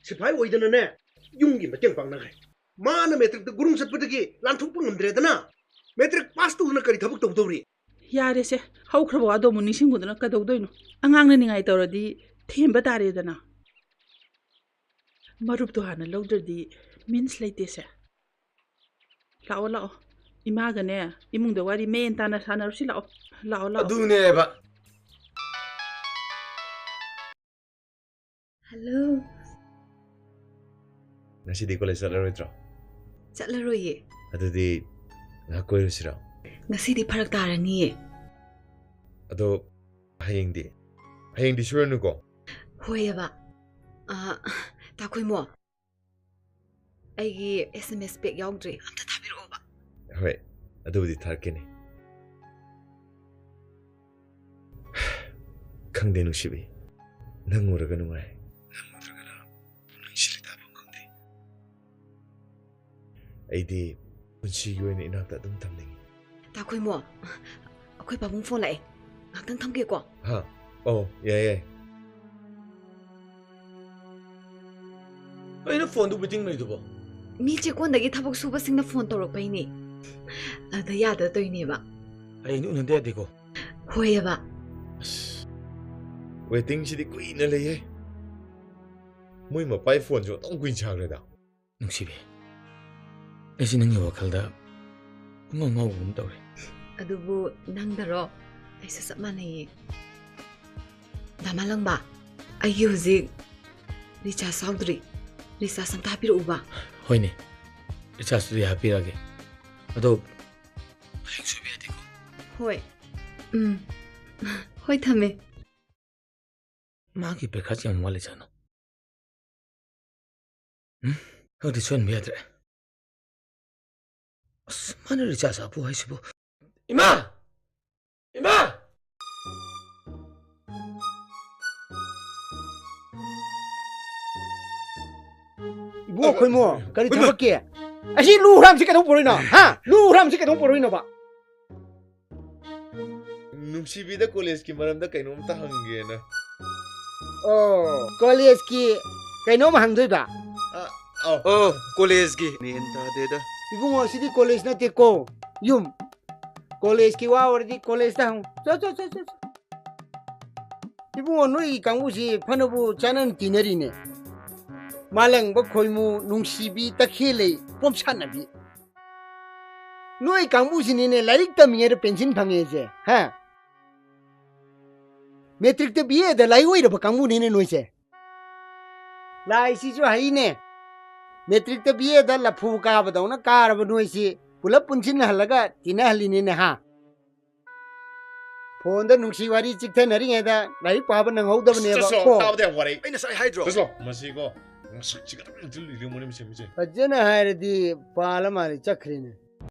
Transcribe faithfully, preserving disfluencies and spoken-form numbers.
ꯁꯤꯐꯥꯏ ꯑꯣꯏꯗꯅꯅꯦ, ꯌꯨꯝꯒꯤ ꯃꯇꯦꯡ ꯄꯥꯡꯅꯈ꯭ꯔꯦ꯫ ꯃꯥꯅ ꯃꯦꯇ꯭ꯔꯤꯛꯇ ꯒꯨꯔꯨꯡ ꯆꯠꯄꯗꯒꯤ ꯂꯥꯟꯊꯣꯛꯄ ꯉꯝꯗ꯭ꯔꯦꯗꯅ꯫ ꯃꯦꯇ꯭ꯔꯤꯛ ꯄꯥꯁ ꯇꯧꯗꯅ ꯀꯔꯤ ꯊꯕꯛ ꯇꯧꯗꯧꯔꯤ? ꯌꯥꯔꯦꯁꯦ, ꯍꯧꯈ꯭ꯔꯕ ꯋꯥꯗꯣ ꯑꯃꯨꯛ ꯅꯤꯡꯁꯤꯡꯉꯨꯗꯅ ꯀꯩꯗꯧꯗꯣꯏꯅꯣ? ꯑꯉꯥꯡꯅ ꯅꯤꯡꯉꯥꯏ ꯇꯧꯔꯗꯤ ꯊꯦꯝꯕ ꯇꯥꯔꯦꯗꯅ꯫ ꯃꯔꯨꯞꯇꯣ ꯍꯥꯟꯅ ꯂꯧꯗ꯭ꯔꯗꯤ ꯃꯤꯟꯁ ꯂꯩꯇꯦꯁꯦ꯫ ꯂꯥꯛꯑꯣ, ꯂꯥꯛꯑꯣ꯫ ꯏꯃꯥꯒꯅꯦ, ꯏꯃꯨꯡꯗ ꯋꯥꯔꯤ ꯃꯦꯟ ꯇꯥꯅ ꯁꯥꯟꯅꯔꯨꯁꯤ ꯂꯥꯛꯑꯣ꯫ ꯂꯥꯛꯑꯣ, ꯂꯥꯛꯑꯣ꯫ ꯑꯗꯨꯅꯦꯕ꯫ ꯍꯜꯂꯣ꯫ ꯉꯁꯤꯗꯤ ꯀꯣꯂꯦꯖ ꯆꯠꯂꯔꯣꯏꯗ꯭ꯔꯣ? ꯆꯠꯂꯔꯣꯏꯌꯦ꯫ ꯑꯗꯨꯗꯤ ꯉꯥꯏꯍꯥꯛ ꯀꯣꯏꯔꯨꯁꯤꯔꯣ? ꯉꯁꯤꯗꯤ ꯐꯔꯛ ꯇꯥꯔꯅꯤꯌꯦ꯫ ꯑꯗꯣ ꯍꯌꯦꯡꯗꯤ? ꯍꯌꯦꯡꯗꯤ ꯁꯣꯏꯔꯅꯨꯀꯣ? ꯍꯣꯏꯑꯕ꯫ ꯑ, ꯇꯥꯈꯣꯏꯃꯣ, ꯑꯩꯒꯤ ꯑꯦꯁ ꯑꯦꯝ ꯑꯦꯁ ꯄꯦꯛ ꯌꯥꯎꯗ꯭ꯔꯤ, ꯑꯝꯇ ꯊꯥꯕꯤꯔꯛꯑꯣꯕ꯫ ꯍꯣꯏ, ꯑꯗꯨꯕꯨꯗꯤ ꯊꯥꯔꯛꯀꯦꯅꯦ꯫ ꯈꯪꯗꯦ ꯅꯨꯡꯁꯤꯕꯤ, ꯅꯪ ꯎꯔꯒ ꯅꯨꯡꯉꯥꯏ, ꯅꯪ ꯎꯗ꯭ꯔꯒꯅ ꯄꯨꯛꯅꯤꯡ ꯁꯤꯜꯂꯤ ꯇꯥꯐꯝ ꯈꯪꯗꯦ꯫ ꯑꯩꯗꯤ ꯄꯨꯟꯁꯤꯒꯤ ꯑꯣꯏꯅ ꯏꯅꯥꯛꯇ ꯑꯗꯨꯝ ꯊꯝꯅꯤꯡꯉꯤ꯫ ꯇꯥꯈꯣꯏꯃꯣ, ꯑꯩꯈꯣꯏ ꯄꯥꯕꯨꯡ ꯐꯣꯟ ꯂꯥꯛꯑꯦ, ꯉꯥꯛꯇꯪ ꯊꯝꯒꯦꯀꯣ꯫ ꯍꯥ? ꯑꯣ, ꯌꯥꯏ, ꯌꯥꯏ꯫ ꯀꯩꯅꯣ ꯐꯣꯟꯗꯨ ꯋꯦꯇꯤꯡ ꯂꯩꯗꯨꯕꯣ? ꯃꯤ ꯆꯦꯛꯀꯣꯟꯗꯒꯤ ꯊꯕꯛ ꯁꯨꯕꯁꯤꯡꯅ ꯐꯣꯟ ꯇꯧꯔꯛꯄꯩꯅꯦ꯫ ꯑꯗ ꯌꯥꯗ ꯇꯧꯏꯅꯦꯕ꯫ ꯍꯌꯦꯡꯗꯤ ꯎꯅꯗ ꯌꯥꯗꯦꯀꯣ꯫ ꯍꯣꯏꯑꯕ꯫ ꯑꯁ, ꯋꯦꯇꯤꯡꯁꯤꯗꯤ ꯀꯨꯏꯅ ꯂꯩꯌꯦ꯫ ꯃꯣꯏ ꯃꯄꯥꯏ ꯐꯣꯟꯁꯨ ꯑꯗꯨꯝ ꯀꯨꯏꯅ ꯁꯥꯈ꯭ꯔꯦꯗ꯫ ꯅꯨꯡꯁꯤꯕꯤ, ꯑꯩꯁꯦ ꯅꯪꯒꯤ ꯋꯥꯈꯜꯗ ꯄꯨꯡꯉꯥꯎ ꯉꯥꯎꯕꯒꯨꯝ ꯇꯧꯔꯦ꯫ ꯑꯗꯨꯕꯨ ꯅꯪꯗꯔꯣ? ꯑꯩꯁꯨ ꯆꯞ ꯃꯥꯟꯅꯩꯌꯦ꯫ ꯗꯥ ꯃꯥꯂꯪꯕ, ꯑꯩꯒꯤ ꯍꯧꯖꯤꯛ ꯔꯤꯆꯥꯔꯖ ꯌꯥꯎꯗ꯭ꯔꯤ꯫ ꯔꯤꯆꯥꯔꯖ ꯑꯝꯇ ꯍꯥꯞꯄꯤꯔꯛꯎꯕ꯫ ꯍꯣꯏꯅꯦ, ꯔꯤꯆꯥꯔꯖꯇꯨꯗꯤ ꯍꯥꯞꯄꯤꯔꯛꯑꯒꯦ꯫ ꯑꯗꯣ ꯍꯌꯦꯡ ꯁꯣꯏꯕ ꯌꯥꯗꯦꯀꯣ꯫ ꯍꯣꯏ꯫ ꯎꯝ꯫ ꯍꯣꯏ, ꯊꯝꯃꯦ꯫ ꯃꯥꯒꯤ ꯄꯩꯈꯥꯁꯦ ꯌꯥꯝ ꯋꯥꯠꯂꯤꯖꯥꯠꯅꯣ? ꯎꯝ? ꯈꯪꯗꯦ, ꯁꯣꯏꯍꯟꯕ ꯌꯥꯗ꯭ꯔꯦ꯫ ꯑꯁ, ꯃꯥꯅ ꯔꯤꯆꯥꯔꯖ ꯍꯥꯞꯄꯨ ꯍꯥꯏꯁꯤꯕꯨ? ꯏꯃꯥ! ꯏꯃꯥ! ꯏꯕꯨꯡꯉꯣ ꯈꯣꯏꯃꯣ, ꯀꯔꯤ ꯏꯃꯥ! ꯊꯕꯛꯀꯤ? ꯑꯁꯤ ꯂꯨ ꯍꯨꯔꯥꯟꯕꯁꯤ ꯀꯩꯗꯧ ꯄꯨꯔꯛꯏꯅꯣ? ꯍꯥ? ꯂꯨ ꯍꯨꯔꯥꯟꯕꯁꯤ ꯀꯩꯗꯧ ꯄꯨꯔꯛꯏꯅꯣꯕ? ꯅꯨꯡꯁꯤꯕꯤꯗ ꯀꯣꯂꯦꯖꯀꯤ ꯃꯔꯝꯗ ꯀꯩꯅꯣꯝꯇ ꯍꯪꯒꯦꯅ꯫ ꯑꯣ, ꯀꯣꯂꯦꯖꯀꯤ ꯀꯩꯅꯣꯝ ꯍꯪꯗꯣꯏꯕ? ꯑꯧ, ꯀꯣꯂꯦꯖꯀꯤ ꯃꯦꯟ ꯇꯥꯗꯦꯗ꯫ ꯏꯕꯨꯡꯉꯣ, ꯁꯤꯗꯤ ꯀꯣꯂꯦꯖ ꯅꯠꯇꯦꯀꯣ, ꯌꯨꯝ꯫ ꯀꯣꯂꯦꯖꯀꯤ ꯋꯥ ꯑꯣꯏꯔꯗꯤ ꯀꯣꯂꯦꯖꯇ ꯍꯪꯉꯨ꯫ ꯆꯣ, ꯆꯣ, ꯆꯣ, ꯆꯣ, ꯆꯣ꯫ ꯏꯕꯨꯡꯉꯣ, ꯅꯣꯏꯒꯤ ꯀꯥꯡꯕꯨꯁꯤ ꯐꯅꯕꯨ ꯆꯥꯟꯅꯅ ꯇꯤꯟꯅꯔꯤꯅꯦ꯫ ꯃꯥꯂꯪꯕ ꯈꯣꯏꯃꯨ, ꯅꯨꯡꯁꯤꯕꯤ, ꯇꯈꯦꯜꯂꯩ, ꯄꯣꯝꯁꯥꯠꯅꯕꯤ꯫ ꯅꯣꯏ ꯀꯥꯡꯕꯨꯁꯤꯅꯤꯅꯦ ꯂꯥꯏꯔꯤꯛ ꯇꯝꯃꯤꯉꯩꯗ ꯄꯦꯟꯁꯤꯟ ꯐꯪꯉꯦꯁꯦ, ꯍꯥ? ꯃꯦꯇ꯭ꯔꯤꯛꯇ ꯕꯤ ꯑꯦꯗ ꯂꯥꯏꯑꯣꯏꯔꯕ ꯀꯥꯡꯕꯨꯅꯤꯅꯦ ꯅꯣꯏꯁꯦ꯫ ꯂꯥꯏꯁꯤꯁꯨ ꯍꯩꯅꯦ꯫ ꯃꯦꯇ꯭ꯔꯤꯛꯇ ꯕꯤ ꯑꯦꯗ ꯂꯐꯨ ꯀꯥꯕꯗꯧꯅ ꯀꯥꯔꯕ ꯅꯣꯏꯁꯤ ꯄꯨꯂꯞ ꯄꯨꯟꯁꯤꯟꯅꯍꯜꯂꯒ ꯇꯤꯟꯅꯍꯜꯂꯤꯅꯤꯅꯦ, ꯍꯥ? ꯐꯣꯟꯗ ꯅꯨꯡꯁꯤ ꯋꯥꯔꯤ ꯆꯤꯛꯊꯅꯔꯤꯉꯩꯗ ꯂꯥꯏꯔꯤꯛ ꯄꯥꯕ ꯅꯪꯍꯧꯗꯕꯅꯦꯕ꯫ ꯆꯠꯁꯂꯣ, ꯀꯣ? ꯇꯥꯕꯗ ꯌꯥꯝ ꯋꯥꯔꯦ꯫ ꯑꯩꯅ ꯉꯁꯥꯏ ꯍꯥꯏꯗ꯭ꯔꯣ? ꯆꯠꯁꯂꯣ, ꯃꯁꯤꯀꯣ ꯉꯁꯛꯁꯤ ꯈꯛꯇꯪ ꯏꯟꯖꯤꯜ ꯏꯜꯂꯤ ꯃꯣꯏꯅ ꯃꯁꯦ ꯃꯁꯦ꯫ ꯐꯖꯅ ꯍꯥꯏꯔꯗꯤ ꯄꯥꯜꯂ ꯃꯥꯜꯂꯦ, ꯆꯠꯈ꯭ꯔꯦꯅꯦ꯫